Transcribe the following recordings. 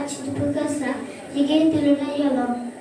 ယွၤအတၢ်ဆိၣ်ဂ့ၤဘၣ်ယွၤ, ယစံးဘျုးကစၢ်, ယကဟ့ၣ်သုလၢယွၤလီၤ.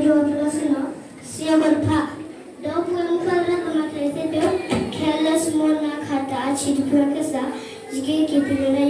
ဒီးပလီၢ်ဆ့ၣ်နီၤ, စံးအဂီၢ်တဖၣ်, ဒီပုၢ်ဝဲၢ်မုၣ်ခွါသရၣ်သမါခဲလၢာ်သ့ၣ်ဧၢ, ခဲလၢာ်ဆူမိၢ်နၤခးတၢ်အဆံးတဖျၢၣ်ကစၢ်, ယကဟ့ၣ်က့ၤသုလၢ